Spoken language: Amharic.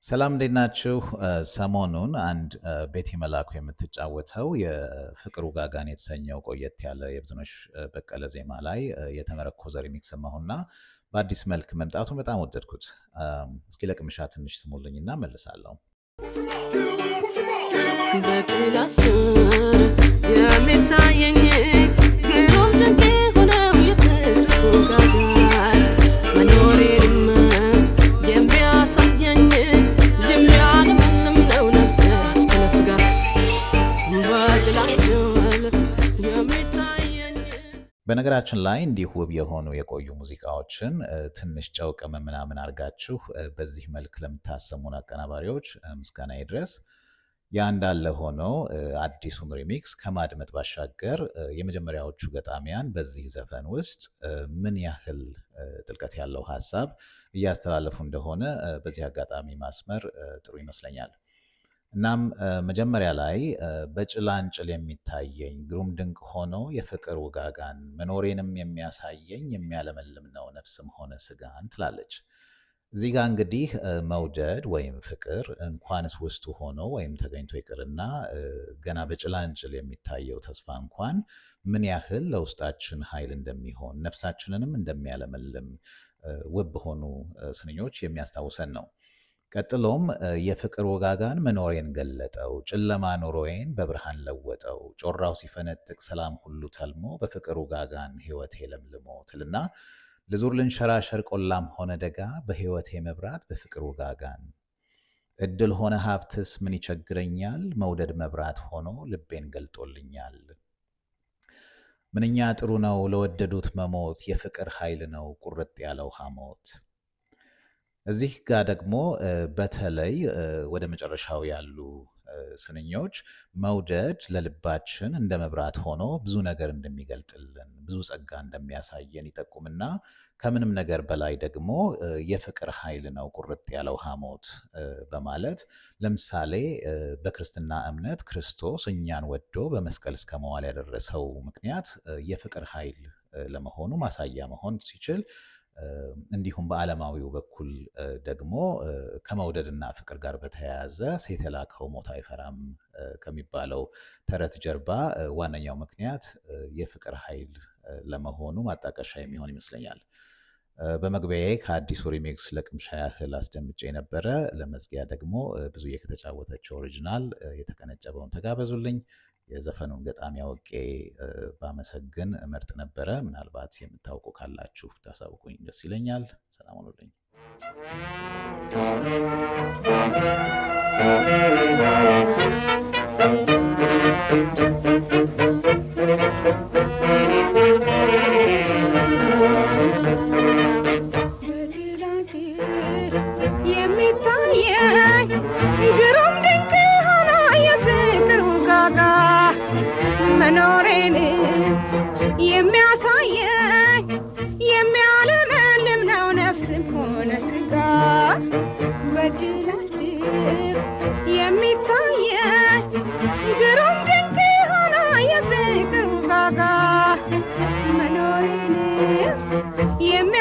ሰላም እንዴት ናችሁ? ሰሞኑን አንድ ቤቲ መላኩ የምትጫወተው የፍቅር ውጋጋን የተሰኘው ቆየት ያለ የብዙነሽ በቀለ ዜማ ላይ የተመረኮዘ remix ሰማሁና በአዲስ መልክ መምጣቱን በጣም ወደድኩት። እስኪ ለቅምሻ ትንሽ ስሙልኝና መልሳለሁ። በጥላ ስር የሚታየኝ ግሩም ድንቅ የሆነው የፍቅር ውጋጋን መኖሬንም የሚያሳየኝ የሚያለመልም ነው ነፍስ ስጋ በጭላንጭል የሚታየኝ። በነገራችን ላይ እንዲህ ውብ የሆኑ የቆዩ ሙዚቃዎችን ትንሽ ጨው ቅመም ምናምን አድርጋችሁ በዚህ መልክ ለምታሰሙን አቀናባሪዎች ምስጋና ይድረስ። ያ እንዳለ ሆኖ አዲሱን remix ከማድመጥ ባሻገር የመጀመሪያዎቹ ገጣሚያን በዚህ ዘፈን ውስጥ ምን ያህል ጥልቀት ያለው ሀሳብ እያስተላለፉ እንደሆነ በዚህ አጋጣሚ ማስመር ጥሩ ይመስለኛል። እናም መጀመሪያ ላይ በጭላንጭል የሚታየኝ ግሩም ድንቅ ሆኖ የፍቅር ውጋጋን መኖሬንም የሚያሳየኝ የሚያለመልም ነው ነፍስም ሆነ ስጋን ትላለች። እዚህ ጋር እንግዲህ መውደድ ወይም ፍቅር እንኳንስ ውስጡ ሆኖ ወይም ተገኝቶ ይቅርና ገና በጭላንጭል የሚታየው ተስፋ እንኳን ምን ያህል ለውስጣችን ኃይል እንደሚሆን ነፍሳችንንም እንደሚያለመልም ውብ በሆኑ ስንኞች የሚያስታውሰን ነው። ቀጥሎም የፍቅር ወጋጋን መኖሬን ገለጠው፣ ጨለማ ኑሮዬን በብርሃን ለወጠው፣ ጮራው ሲፈነጥቅ ሰላም ሁሉ ተልሞ በፍቅር ውጋጋን ሕይወቴ ለምልሞ ትልና ልዙር ልንሸራሸር ቆላም ሆነ ደጋ በሕይወቴ መብራት በፍቅር ውጋጋን እድል ሆነ ሀብትስ ምን ይቸግረኛል መውደድ መብራት ሆኖ ልቤን ገልጦልኛል። ምንኛ ጥሩ ነው ለወደዱት መሞት የፍቅር ኃይል ነው ቁርጥ ያለው ሐሞት። እዚህ ጋር ደግሞ በተለይ ወደ መጨረሻው ያሉ ስንኞች መውደድ ለልባችን እንደ መብራት ሆኖ ብዙ ነገር እንደሚገልጥልን ብዙ ጸጋ እንደሚያሳየን ይጠቁምና ከምንም ነገር በላይ ደግሞ የፍቅር ኃይል ነው ቁርጥ ያለው ሐሞት በማለት ለምሳሌ በክርስትና እምነት ክርስቶስ እኛን ወዶ በመስቀል እስከ መዋል ያደረሰው ምክንያት የፍቅር ኃይል ለመሆኑ ማሳያ መሆን ሲችል፣ እንዲሁም በዓለማዊው በኩል ደግሞ ከመውደድና ፍቅር ጋር በተያያዘ ሴት የላከው ሞት አይፈራም ከሚባለው ተረት ጀርባ ዋነኛው ምክንያት የፍቅር ኃይል ለመሆኑ ማጣቀሻ የሚሆን ይመስለኛል። በመግቢያዬ ከአዲሱ remix ለቅምሻ ያህል አስደምጬ ነበረ። ለመዝጊያ ደግሞ ብዙዬ ከተጫወተችው original የተቀነጨበውን ተጋበዙልኝ። የዘፈኑን ገጣሚ አውቄ ባመሰግን እመርጥ ነበረ። ምናልባት የምታውቁ ካላችሁ ታሳውቁኝ ደስ ይለኛል። ሰላም ሁኑልኝ። በጭላንጭል የሚታየኝ ግሩም ድንቅ ሆኖ የፍቅር ውጋጋ መኖሬን የሚያሳየኝ የሚያለመልም ነው ነፍስም ሆነ ስጋ በጭላንጭል የሚታየኝ ግሩም ድንቅ ሆኖ የፍቅር ውጋጋ መኖሬን የሚያሳየኝ